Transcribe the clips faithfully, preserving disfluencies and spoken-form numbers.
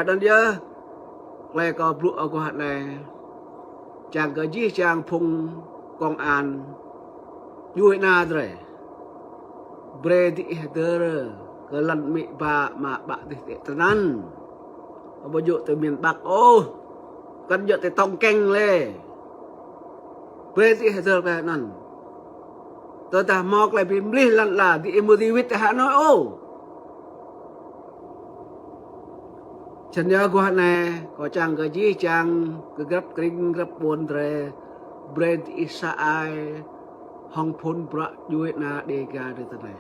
Anăn yơh klei kâo blŭ aguah anei, čiăng kơ jih jang phung công an djuê ana drei, brei diih hdơr kơ lăn amĭ ba ama ƀă diih tinăn. Amâo djŏ ti miền Bắc ôh, kăn djŏ ti Tông Kênh leh. Brei diih hdơr klei anăn. Tơdah mâo klei bi mlih lăn ala, diih amâo dưi wĭt ti Hà Nội ôh. Snăn yơh aguah anei, kâo čiăng kơ jih jang, kơ grăp krĭng grăp ƀuôn drei, brei diih sa ai hŏng phŭn bruă djuê ana Đêga drei tinei.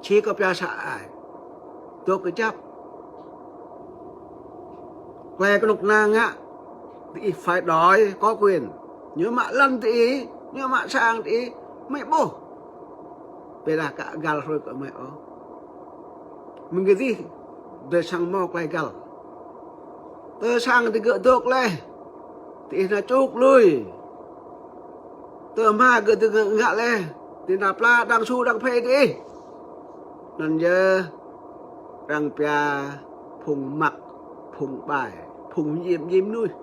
Či kâo pia sa ai, dôk kjăp. Klei knŭk kna ngă, diih phải đòi có quyền. Ñu mă lăn diih, ñu mă sang diih, hmei ƀuh. Ƀiădah ka găl hruê kơ hmei ôh. Mơ̆ng kơ diih, drei srăng mâo klei găl. Tơ sang digơ̆ dôk leh, diih nao čŭk lui. Tơ hma gơ̆ digơ̆ ngă leh, diih nao pla đang su đang phê diih. Anăn yơh arăng pia phung măk, phung ƀai, phung mdjiê mdjiê mnuih.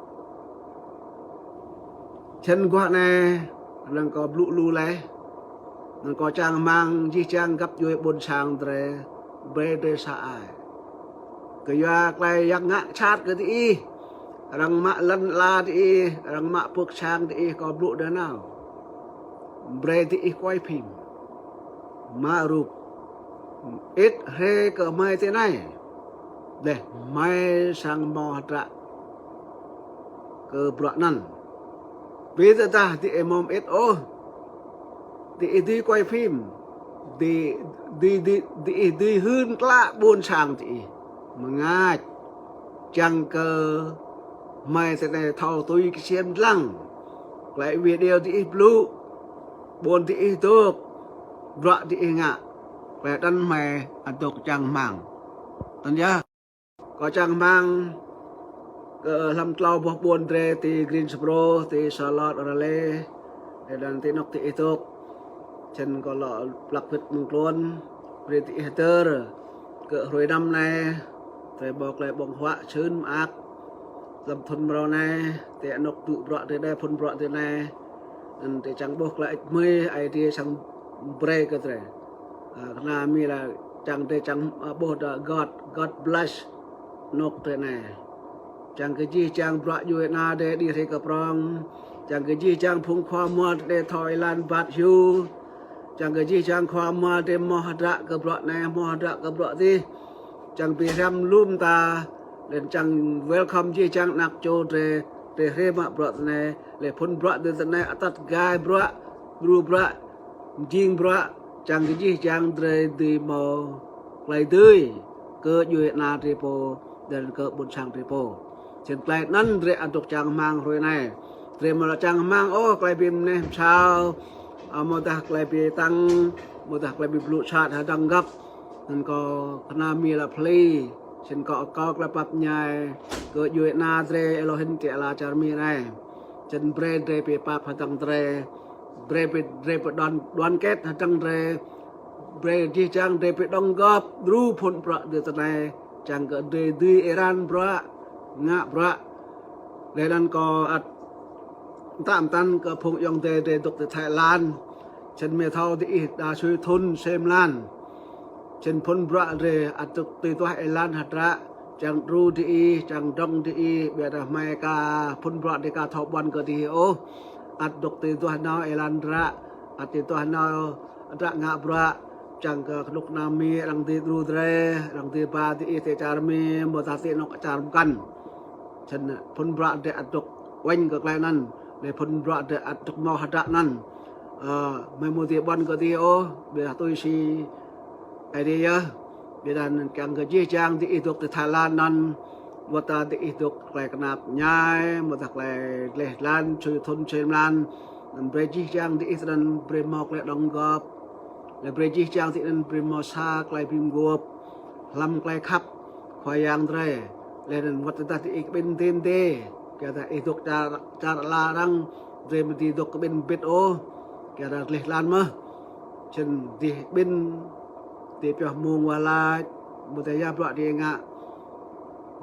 Snăn aguah anei, anăn kâo blŭ lu leh, anăn kâo čang hmăng jih jang găp djuê ƀuôn sang drei, brei drei sa ai. Kyua klei yang ngă jhat kơ diih, arăng mă lăn ala diih, arăng mă pưk sang diih, kâo blŭ nanao. Brei diih quay phim, mă rup, mơĭt hriê kơ hmei tinei. Leh hmei srăng mâo hdră kơ bruă anăn. Bi tơdah diih amâo mơĭt ôh, diih dưi quay phim, di, di, di, diih dưi hưn klă ƀuôn sang diih. Mngač, čiăng kơ hmei tinei thâo tui ksiêm dlăng klei video diih blŭ, ƀuôn diih dôk, bruă diih ngă. Klei anăn hmei adôk čang hmăng. Anăn yơh, kâo čang hmăng kơ hlăm tlâo boh ƀuôn drei ti Greensboro, ti Charlotte, Raleigh, leh anăn ti anôk diih dôk. Snăn kâo lŏ plăk wĭt mơ̆ng tluôn, brei diih hdơr kơ hruê năm anei, drei mâo klei ƀơ̆ng huă čhưn mơak hlăm thŭn mrâo anei, ti anôk tŭ bruă drei đei phŭn bruă drei anei. Anăn drei čiăng ƀuh klei hơêč hmưi Aê Diê srăng brei kơ drei. Ơ, kna mi lač čiăng drei čiăng, ơ, ƀuh dah God, God bless anôk drei anei. Čiăng kơ jih jang bruă djuê ana drei đĭ hriê kơ prŏng. Čiăng kơ jih jang phung khua mua drei thâo êlan êbat hiu. Čiăng kơ jih jang khua mua drei mâo hdră kơ bruă anei, mâo hdră kơ bruă dih. Čiăng bi hriăm lu mta, leh anăn čiăng welcome jih jang anak čô drei, drei hriê mă bruă tinei, leh phŭn bruă drei tinei atăt gai bruă, đru bruă, mjing bruă, čiăng kơ jih jang drei dưi mâo klei dưi kơ djuê ana drei pô, leh anăn kơ ƀuôn sang drei pô. Snăn klei anăn drei adôk čang hmăng hruê anei. Drei amâo lŏ čang hmăng ôh klei bi mneh msao, amâodah klei bi tăng, amâodah klei bi blŭ sat hdơ̆ng găp. Anăn kâo kna mi lač plei. Snăn kâo akâo klei pap mñai kơ djuê ana drei êlâo hĭn ti ala čar Mi anei. Snăn brei drei bi pap hdơ̆ng drei. Brei bi, drei bi đoàn, đoàn kết hdơ̆ng drei. Brei jih jang drei bi đóng góp đru phŭn bruă drei tinei, čiăng kơ drei dưi êran bruă, ngă bruă. Leh anăn kâo ăt mtă mtăn kơ phung ayŏng adei drei dôk ti Thái Lan. Snăn hmei thâo diih đa sui thŭn sui mlan. Snăn phŭn bruă drei ăt dôk tui duah êlan hdră, čiăng đru diih, čiăng dŏng diih, ƀiădah hmei ka phŭn bruă drei ka thâo ƀuăn kơ diih ôh. Ăt dôk tui duah nao êlan hdră, ăt tui duah nao hdră ngă bruă, čiăng kơ knŭk kna Mi arăng dưi đru drei, arăng dưi ba diih ti čar Mi, amâodah ti anôk čar mkăn. Snăn phŭn bruă drei ăt dôk uêñ kơ klei anăn, leh phŭn bruă drei ăt dôk mâo hdră anăn. Ơ, hmei amâo dưi ƀuăn kơ diih ôh, ƀiădah tui si Aê Diê yơh. Ƀiădah anăn čiăng kơ jih jang diih dôk ti Thái Lan anăn, wăt tơdah diih dôk klei knap mñai, amâodah klei dleh dlan, sui thŭn sui mlan, anăn brei jih jang diih tinăn brei mâo klei đóng góp. Leh brei jih jang diih anăn brei mâo sa klei bi mguôp hlăm klei khăp Khua Yang drei. Leh anăn wăt tơdah diih kƀĭn dê mdê, kyuadah ih dôk čar, čar ala arăng, drei amâo dưi dôk kƀĭn mbĭt ôh, kyuadah dleh dlan mơh. Snăn diih kƀĭn, diih pioh mmông wah lač, amâodah ya bruă diih ngă,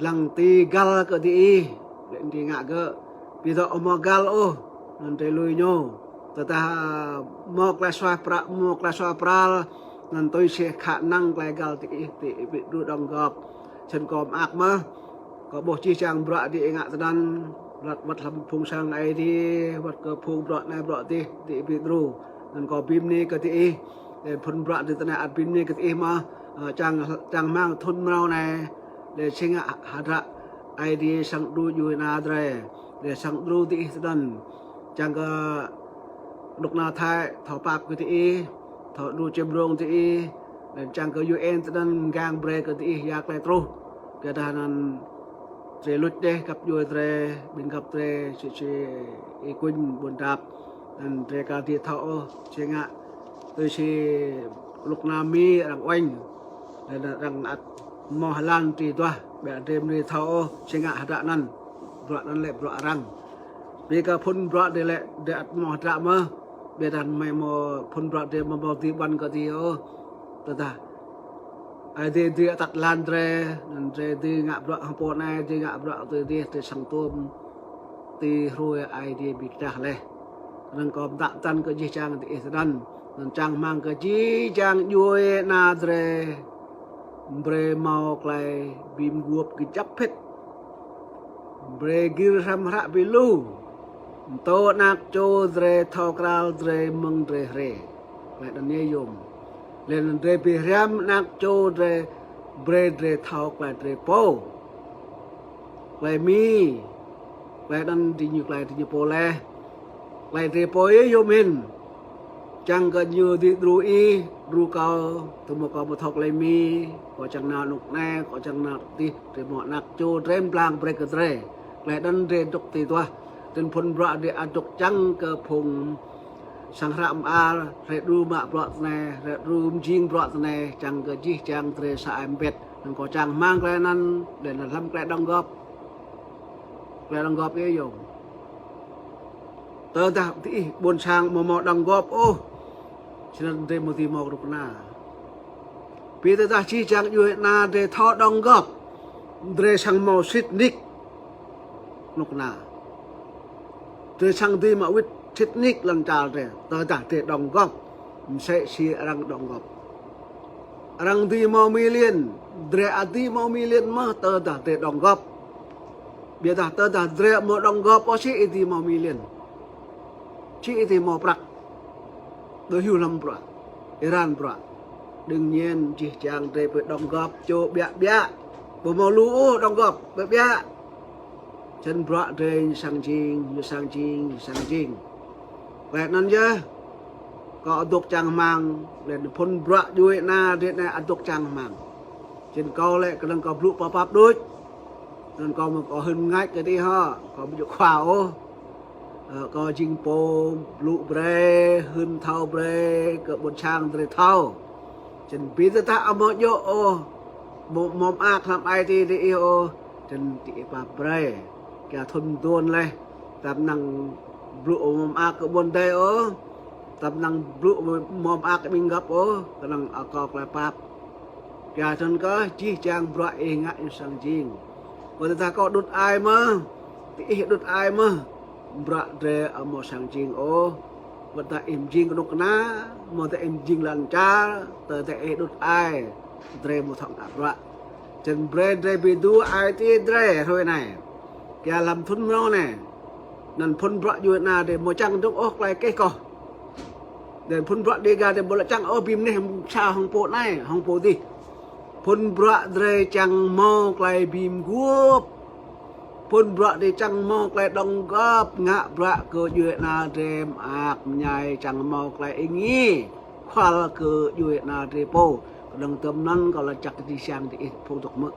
Lăng ti găl kơ diih, lĕ ti ngă gơ̆. Bi dŏ amâo găl ôh, anăn drei lui ñu. Tơdah mâo klei suaih pra-, mâo klei suaih pral, anăn tui si khả năng klei găl diih, diih bi đru đóng góp. Snăn kâo mơak mơh, kâo ƀuh jih jang bruă diih ngă tinăn, wăt, wăt hlăm phung sang Aê Diê, wăt kơ phung bruă anei bruă dih, diih bi đru. Anăn kâo bi mni kơ diih, leh phŭn bruă dih tinei ăt bi mni kơ diih mơh, ơ, čang, čang hmăng thŭn mrâo anei, leh si ngă hdră Aê Diê srăng đru djuê ana drei, leh srăng đru diih tinăn. Čiăng kơ knŭk kna Thái thâo pap kơ diih, thâo đru čem rông diih, leh čiăng kơ U N tinăn mgang brei kơ diih ya klei truh. Kyuadah anăn drei luč dih găp djuê drei, ƀĭng găp drei, si, si Y Kuñ Ƀuôn Dap. Anăn drei ka dưi thâo ôh, si ngă tui si knŭk kna Mi arăng uêñ. Leh anăn arăng ăt mâo êlan ti duah, ƀiădah drei amâo dưi thâo ôh, si ngă hdră anăn. Bruă anăn lĕ bruă arăng. Bi kơ phŭn bruă drei lĕ, drei ăt mâo hdră mơh. Ƀiădah hmei mâo phŭn bruă drei amâo mâo dưi ƀuăn kơ diih ôh. Tơdah Aê Diê dưi atăt êlan drei, anăn drei dưi ngă bruă hŏng pô anei, dưi ngă bruă kơ diih, drei srăng tuôm ti hruê Aê Diê bi kčah leh. Anăn kâo mtă mtăn kơ jih jang diih tinăn. Anăn čang hmăng kơ jih jang djuê ana drei brei mâo klei bi mguôp kjăp phĭt. Brei gĭr hrăm hră bi lu. Mtô anak čô drei thâo kral drei mơ̆ng drei hriê. Klei anăn yơh yuôm. Leh anăn drei bi hriăm anak čô drei, brei drei thâo klei drei pô. Klei Mi, klei anăn diñu klei diñu pô leh. Klei drei pô yơh yuôm hĭn. Čiăng kơ ñu dưi đru ih, đru kâo, tơdah kâo amâo thâo klei Mi, kâo čiăng nao anôk anei, kâo čiăng nao dih, drei mâo anak čô drei mblang brei kơ drei. Klei anăn drei dôk ti duah. Tơdah phŭn bruă drei ăt dôk čiăng kơ phung sang hră mơar, hriê đru mă bruă tinei, hriê đru mjing bruă tinei, čiăng kơ jih jang drei sa ai mbĭt. Anăn kâo čang hmăng klei anăn, leh anăn hlăm klei đóng góp. Klei đóng góp yơh yuôm. Tơdah diih ƀuôn sang amâo mâo đóng góp ôh, snăn drei amâo dưi mâo knŭk kna. Bi tơdah jih jang djuê ana drei thâo đóng góp, drei srăng mâo sĭt nik knŭk kna. Drei srăng dưi mă wĭt sĭt nik lăn čar drei, tơdah drei đóng góp, msĕ si arăng đóng góp. Arăng dưi mâo million, drei ăt dưi mâo million mơh tơdah drei đóng góp. Ƀiădah tơdah drei amâo đóng góp ôh si ih dưi mâo million. Si ih dưi mâo prăk. Đuh hiu hlăm bruă. Êran bruă. Đương nhiên jih jang drei bi đóng góp čô ƀiă ƀiă. Ƀu mâo lu ôh đóng góp ƀiă ƀiă. Snăn bruă drei ñu srăng jing, ñu srăng jing, ñu srăng jing. Klei anăn yơh kâo dôk čang hmăng, leh anăn phŭn bruă djuê ana drei anei ăt dôk čang hmăng. Snăn kâo lĕ knŏng kâo blŭ pap pap đuč. Anăn kâo mâo kâo hưn mngač kơ diih hŏ, kâo ƀu djŏ khua ôh. Ơ, kâo jing pô blŭ brei, hưn thâo brei kơ ƀuôn sang drei thâo. Snăn bi tơdah amâo djŏ ôh, amâo, amâo mơak hlăm ai tiê diih ôh, snăn diih pap brei. Kyua thŭn mduôn leh, tăm năng blŭ amâo mơak kơ ƀuôn adei ôh, tăm năng blŭ amâo mơak kơ ƀĭng găp ôh, knŏng akâo klei pap. Kyua snăn kơh jih jang bruă ih ngă ñu srăng jing. Wăt tơdah kâo đŭt ai mơh, diih đŭt ai mơh, bruă drei amâo srăng jing ôh. Wăt tơdah ih mjing knŭk kna, amâodah ih mjing lăn čar, tơdah ih đŭt ai, drei amâo thâo ngă bruă. Snăn brei drei bi đru ai tiê drei hruê anei. Kyua hlăm thŭn mrâo anei, anăn phŭn bruă djuê ana drei amâo čiăng dôk ôh klei keh koh. Leh anăn phŭn bruă Dega drei amâo lŏ čiăng ôh bi mneh sa hŏng pô anei, hŏng pô dih. Phŭn bruă drei čiăng mâo klei bi mguôp. Phŭn bruă drei čiăng mâo klei đóng góp ngă bruă kơ djuê ana drei mơak mñai čiăng mâo klei êngiê. Khual kơ djuê ana drei pô. Knŏng tơm anăn kâo lač jăk kơ jih jang diih phung dôk hmư̆.